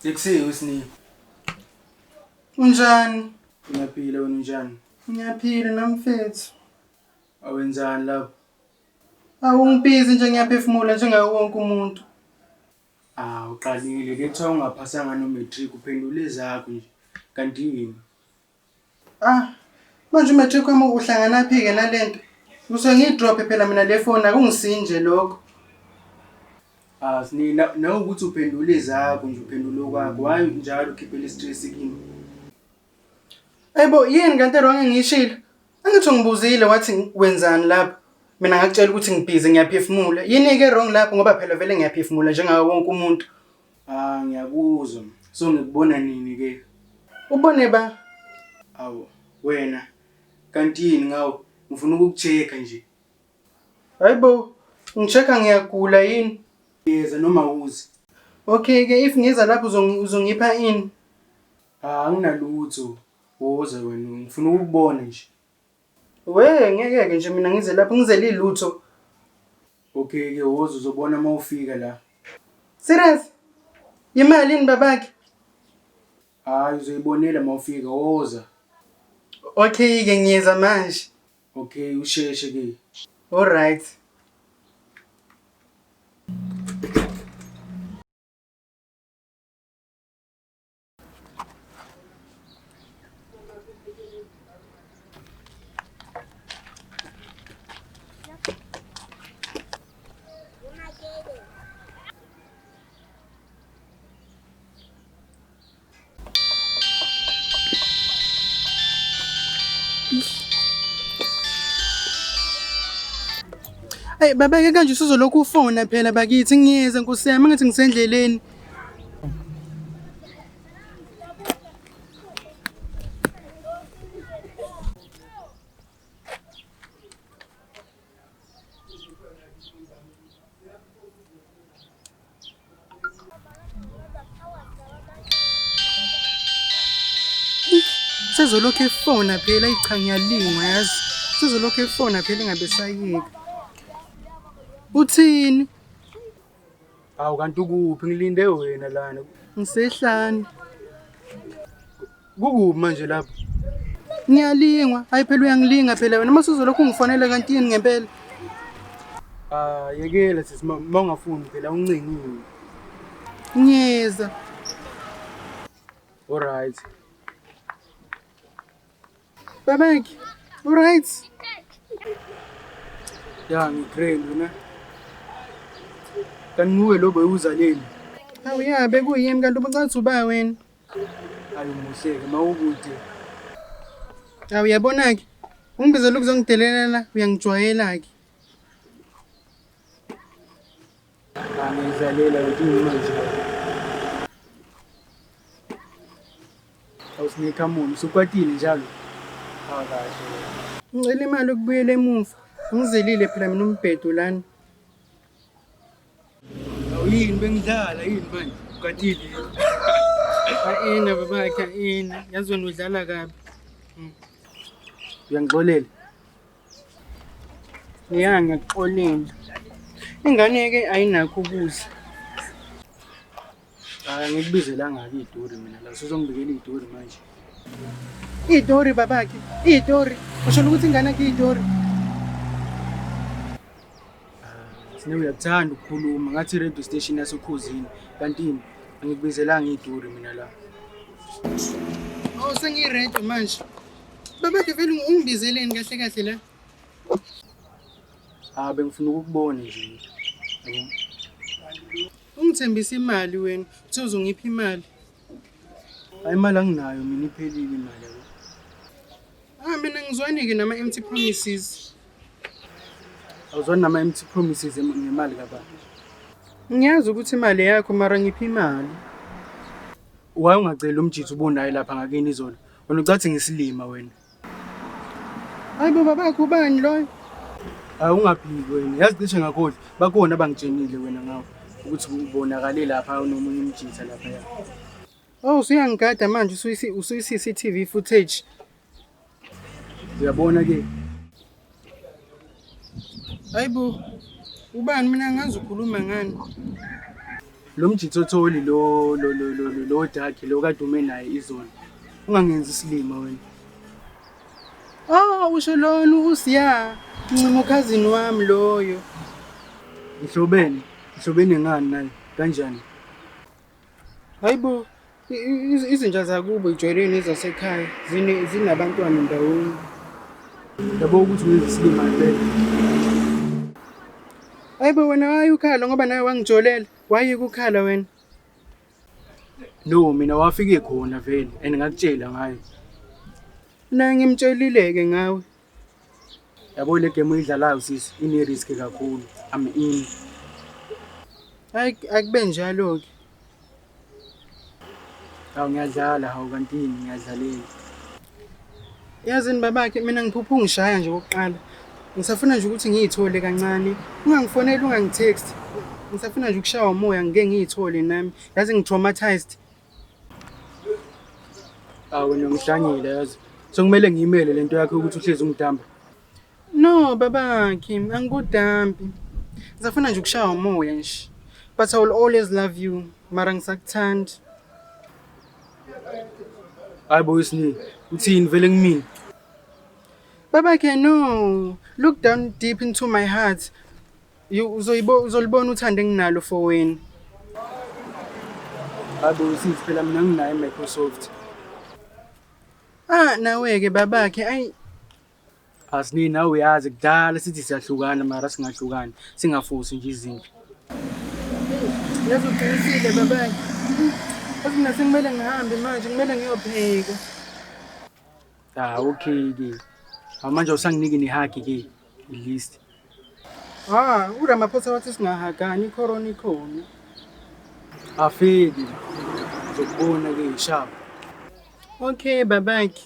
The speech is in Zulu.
Sekusiwe Sne. Unjani? Ngiyaphila, wena unjani? Ngiyaphila namfethu. Awenzani lapho? Awu ngibhizi nje, ngiyaphefumula njengawo wonke umuntu. Ah, uqalile ke, kuthiwa ungaphasanga no-matric, uphendule ezakho nje. Kanti yini? Ah, manje umatric wami uhlanganaphi-ke nalento? Ngisuke ngiyidrophe phela mina le foni, akungisinje lokho. Ah, Sne, nawe ukuthi uphendule ezakho nje, uphendule okwakho. Why njalo ukhiphela i-stress kimi? Ayibo, yini kanti wrong engiyishilo? Angithi ungibuzile wathi wenzani lapho? Mina ngakutshela ukuthi ngibhizi, ngiyaphefumula. Yini-ke wrong lapho, ngoba phela vele ngiyaphefumula njengawo wonke umuntu. Ah, ngiyakuzwa. So ngikubona nini ke? Ubone ba? Awu, wena. Kanti yini ngawe? Ngifuna ukuku-check-a nje. Hayibo, ngi-check-a ngiyagula yini? Yeza noma uze. Okay-ke, if ngiza lapho uzongipha ini? Ah, anginalutho. Woza wena, ngifuna ukukubona nje. We, ngeke-ke nje mina ngize lapho, ngizele ilutho. Okay ke, woza, uzobona uma ufika la. Serious? Imali yini babakhe? Hayi, uzoyibonela uma ufika, woza. Okay-ke, ngiyeza manje. Okay, usheshe ke. Alright. Hey baba, ke kanje usuzolokhu ufona phela bakithi, ngiyeza nkosi yami, ngathi ngisendleleni. Sezolokhu efona phela, ayi cha, ngiyalingwa yazi. Sezolokhu efona phela, ingabe sayeka. Uthini? Awu, kanti ukuphi? Ngilinde wena lana. Ngisehlane. Kukuphi manje lapho? Ngiyalingwa. Hayi phela uyangilinga phela wena. Uma suzolokhu ungifonela, kanti yini ngempela? Ah, yekela sisi, uma ungafuni phela uncingiwe. Ngiyeza. Alright. Babakhe. Alright. Ya, ngi-grand wena. Kanti nguwe lo bewuzaleni? Hawu ya, bekuyimi, kanti ubucathi uba wena. Ayi, umuhleke mawukude. Hawu, uyabona-ke. Ungibizela ukuzongidelela la, uyangijwayela-ke. Ah, ngiyidlalela yini manje? Awusinike, come on, usukwatile njalo. Ah, kahle. Ngicela imali ukubuyela emuva. Ngizelile phela mina umbhedo lana. Awu, yini, bengidlala yini manje? Ukwatile yini? Ayina babakhe, ayina. Yazi wena udlala kabi. Uyangixolela? Ya, ngiyakuxolela. Ingane-ke ayinakho ukudla. Hayi, ngikubizelanga-ke iy'tori mina la, usuzongibikela iy'tori manje. Iy'tori babakhe, iy'tori. Usho ukuthi ingane yakhe iy'tori. Sine, uyakuthanda ukukhuluma ngathi i-radio station yasoKhozini, kanti yini? Angikubizelanga iy'tori mina la. Oh, sengiyi-radio manje. Babakhe, vele ungibizeleni kahle kahle la? Ah, bengifuna ukukubona nje. Yabo. Ungithembisa imali wena. Uthe uzongipha imali. Hayi, imali anginayo mina, iphelile imali, yabo. Ah, mina ngizwani-ke nama-empty promises. Awuzwani nama-empty promises ngemali kababa? Ngiyazi ukuthi imali yakho, mara ngiphi imali. Why ungaceli umjithu ubunaye lapha ngakini izolo? Wena ucathi ngisilima wena. Hayi bo babakho, ubani loyo? Hayi, ungaphiki wena. Yazi cishe ngakhohlwa. Bakhona abangitshenile wena ngawe ukuthi ubonakale lapha nomunye umjitha lapha ya. Oh, usuyangigada manje, usuyi-CCTV footage. Uyabona ke. Hayi bo. Ubani, mina ngazi ukhuluma ngani? Lo mjithotholi lo lo lo lo lo lo dark lo kade ume naye izolo. Ungangenzi isilima wena. Ah, usho lona uSiya. Ncima ukhazini wami loyo. Ngihlobene, ngihlobene ngani naye? Kanjani? Hayibo, izinja zakubo ijwayelene nezasekhaya, zinabantwana ndawonye. Yabo ukuthi ungenza isilima impela. Hayibo wena waye ukhala ngoba nawe wangijolela. Wayeke ukhala wena. No, mina wafike khona vele and ngakutshela ngaye. Naye ngimtshelile-ke ngawe. Yabo le game oyidlalayo sisi ine risk kakhulu. I'm in. Hayi, akube njalo-ke. Hawu ngiyadlala, hawu kanti yini ngiyadlalela. Yazini babakhe, mina ngiphupha ungishaya nje okokuqala. Ngisafuna nje ukuthi ngiy'thole kancane. Ungangifoneli, ungangi-text. Ngisafuna nje ukushawa umoya ngike ngiy'thole nami. Yazi ngi-traumatized. Hawu wena ungihlanyile yazi. Sekumele ngiyimele lento yakho ukuthi uhlezi ungidamba. No babakhe, angikudampi. Ngisafuna nje ukushawa umoya nje. But I will always love you. Mara ngisakuthanda. Hayi bo Sne, uthini vele kumina? Babakhe no. Look down deep into my heart. You uzolibona uthando enginalo for wena. Hayi bo sisi, phela mina nginayo i-Microsoft. Ah, nawe-ke babakhe, ayi. Asini nawe uyazi kudala sithi siyahlukana mara singahlukani, singafosi nje izinto. Yazi uqinisile babakhe. Yazi mina sekumele ngihambe manje, kumele ngiyopheka. Ah okay ke. Hawu manje awusanginiki ne-hug ke at least. Ah, uRamaphosa wathi singahagani, i-corona ikhona. Afiki. Ngizokubona ke sharp. Okay babakhe.